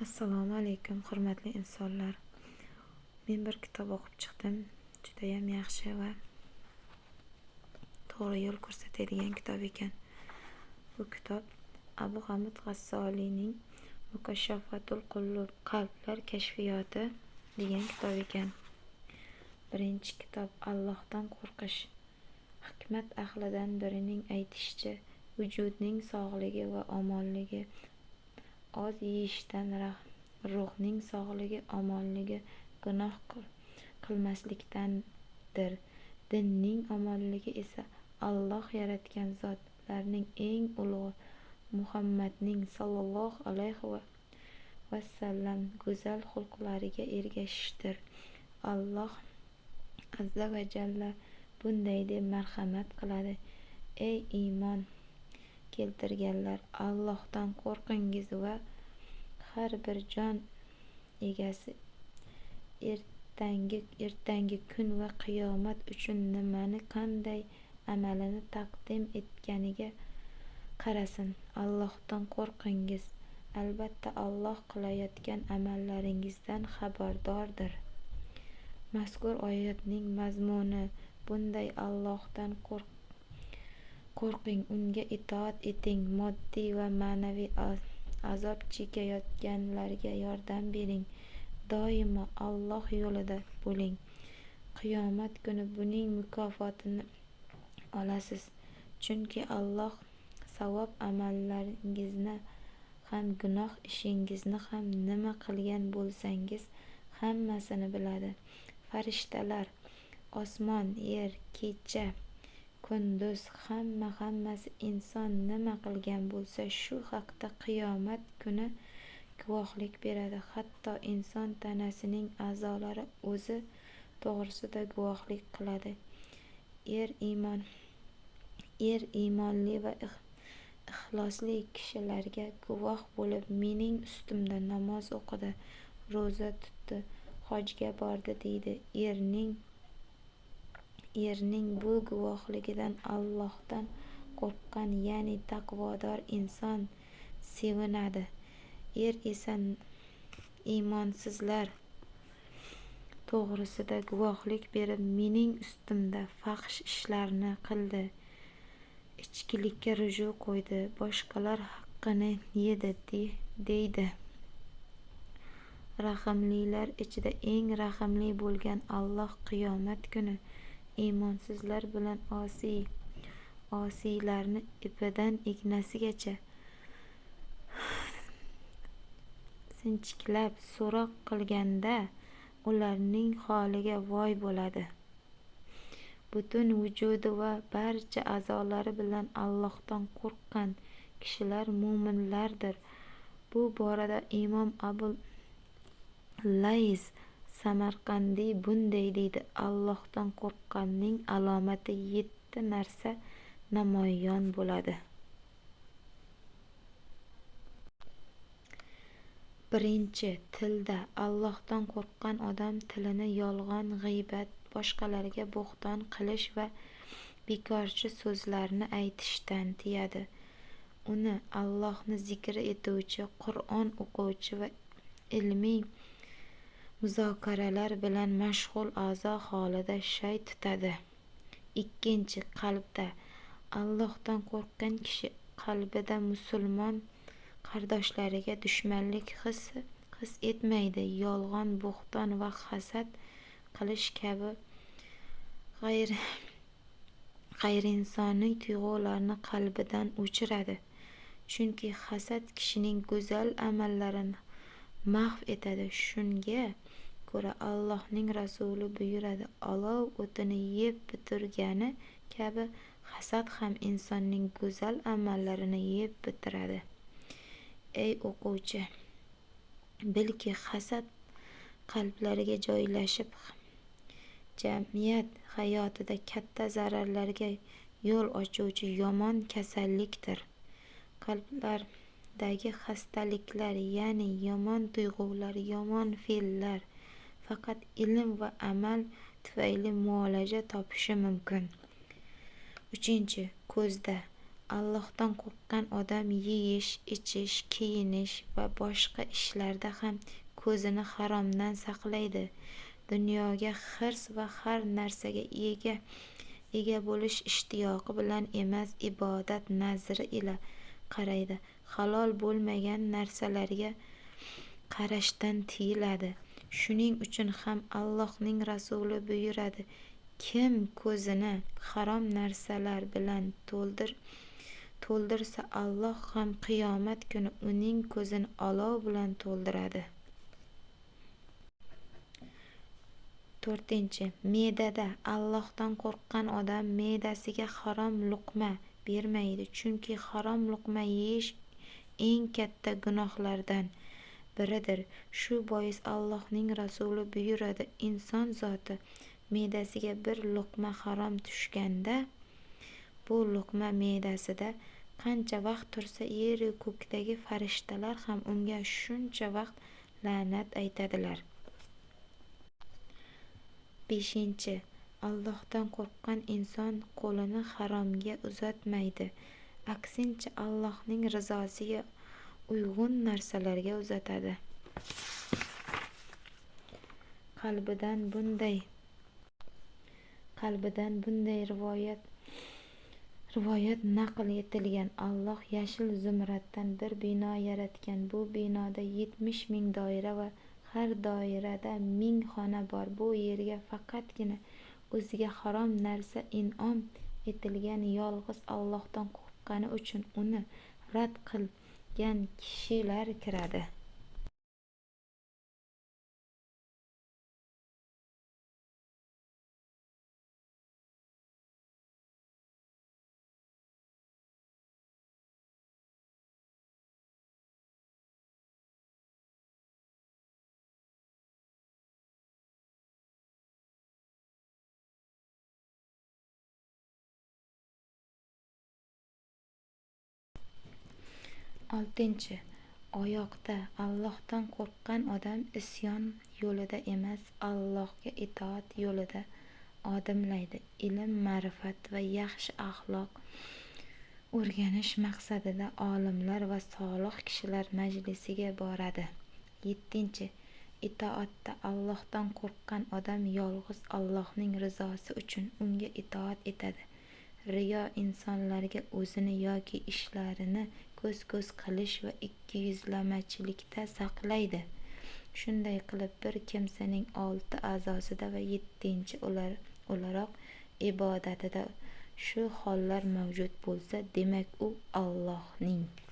Assalomu alaykum, hurmatli insonlar. Men bir kitob o'qib chiqdim. Judayam yaxshi va to'g'ri yo'l ko'rsatadigan kitob ekan. Bu kitob Abu Hamid G'assoliyning Mukashshafatul Qulub, Qalblar kashfiyoti degan kitob ekan. Birinchi kitob Allohdan qo'rqish. Hikmat ahlidan birining aytishicha, vujudning sog'ligi va omonligi oz yeyishdan, ruhning sog'ligi, omonligi gunoh qilmaslikdandir. Dinning omonligi esa Alloh yaratgan zotlarning eng ulug'i Muhammadning sollallohu alayhi vasallam go'zal xulqlariga ergashishdir. Alloh azza va jalla bunday deb marhamat qiladi: Ey iymon keltirganlar, Allohdan qo'rqingiz va har bir jon egasi ertangi kun va qiyomat uchun nimani, qanday amalini taqdim etganiga qarasin. Allohdan qo'rqingiz. Albatta Alloh qilayotgan amallaringizdan xabardordir. Mazkur oyatning mazmuni bunday: Allohdan qo'rqing, unga itoat eting, moddiy va ma'naviy azob chekayotganlarga yordam bering, doimo Alloh yo'lida bo'ling. Qiyomat kuni buning mukofotini olasiz, chunki Alloh savob amallaringizni ham, gunoh ishingizni ham, nima qilgan bo'lsangiz hammasini biladi. Farishtalar, osmon, yer, kecha, kunduz, hammasi inson nima qilgan bo'lsa shu haqda qiyomat kuni guvohlik beradi. Hatto inson tanasining a'zolari o'zi to'g'risida guvohlik qiladi. Er iymonli va ixlosli kishilarga guvoh bo'lib, mening ustimda namoz o'qidi, ro'za tutdi, hojga bordi deydi. Erning bu guvohligidan Allohdan qo'rqqan, ya'ni taqvodor inson sevinadi. Er esa iymonsizlar to'g'risida guvohlik berib, mening ustimda fahsh ishlarni qildi, ichkilikka ruju qo'ydi, boshqalar haqqini yedi deydi. Rahimlilar ichida eng rahimli bo'lgan Alloh qiyomat kuni iymonsizlar bilan osiylarni ipidan ignasigacha sinchiklab so'roq qilganda ularning holiga voy bo'ladi. Butun vujudi va barcha a'zolari bilan Allohdan qo'rqqan kishilar mo'minlardir. Bu borada Imom Abul Lays Samarqandiy bunday deydi: Allohdan qo'rqqanning alomati 7 narsa namoyon bo'ladi. Birinchi, tilda. Allohdan qo'rqqan odam tilini yolg'on, g'iybat, boshqalarga bo'xton qilish va bekorchi so'zlarni aytishdan tiyadi. Uni Allohni zikr etuvchi, Qur'on o'quvchi va ilmiy muzokaralar bilan mashg'ul a'zo holida shay tutadi. Ikkinchi, qalbda. Allohdan qo'rqqan kishi qalbida musulmon qardoshlariga dushmanlik his etmaydi. Yolg'on, bo'xton va hasad qilish kabi g'ayriinsoniy tuyg'ularni qalbidan o'chiradi. Chunki hasad kishining go'zal amallarini mahv etadi. Shunga ko'ra Allohning rasuli buyuradi: olov o'tini yeb bitirgani kabi hasad ham insonning go'zal amallarini yeb bitiradi. Ey o'quvchi, bilki hasad qalblarga joylashib, jamiyat hayotida katta zararlarga yo'l ochuvchi yomon kasallikdir. Qalblardagi xastaliklar, ya'ni yomon tuyg'ular, yomon fe'llar faqat ilm va amal tufayli muolaja topishi mumkin. Uchinchi, ko'zda. Allohdan qo'rqqan odam yeyish, ichish, kiyinish va boshqa ishlarda ham ko'zini haromdan saqlaydi. Dunyoga hirs va har narsaga ega bo'lish ishtiyoqi bilan emas, ibodat nazri ila qaraydi. Halol bo'lmagan narsalarga qarashdan tiyiladi. Shuning uchun ham Allohning rasuli buyuradi: kim ko'zini harom narsalar bilan to'ldirsa, Alloh ham qiyomat kuni uning ko'zini olov bilan to'ldiradi. 4. Me'dada. Allohdan qo'rqqan odam me'dasiga harom luqma bermaydi, chunki harom luqma yeyish eng katta gunohlardan biridir. Shu bois Allohning rasuli buyuradi: inson zoti me'dasiga bir luqma harom tushganda, bu luqma me'dasida qancha vaqt tursa, yeru ko'kdagi farishtalar ham unga shuncha vaqt la'nat aytadilar. 5. Allohdan qo'rqqan inson qo'lini haromga uzatmaydi. Aksincha, Allohning rizosiga uyg'un narsalarga uzatadi. Qalbidan bunday rivoyat naql etilgan: Alloh yashil zumraddan bir bino yaratgan. Bu binoda 70 ming doira va har doirada 1000 xona bor. Bu yerga faqatgina o'ziga harom narsa in'om etilgan, yolg'iz Allohdan qo'rqqani uchun uni rad qilgan kishilar kiradi. 6. Oyoqda. Allohdan qo'rqqan odam isyon yo'lida emas, Allohga itoat yo'lida odimlaydi. Ilm, ma'rifat va yaxshi axloq o'rganish maqsadida olimlar va solih kishilar majlisiga boradi. 7. Itoatda. Allohdan qo'rqqan odam yolg'iz Allohning rizosi uchun unga itoat etadi. Riyo insonlarga o'zini yoki ishlarini ko'z-ko'z qilish va ikkiyuzlamachilikda saqlaydi. Shunday qilib, bir kimsaning 6 a'zosida va 7 o'laroq ibodatida shu hollar mavjud bo'lsa, demak u Allohning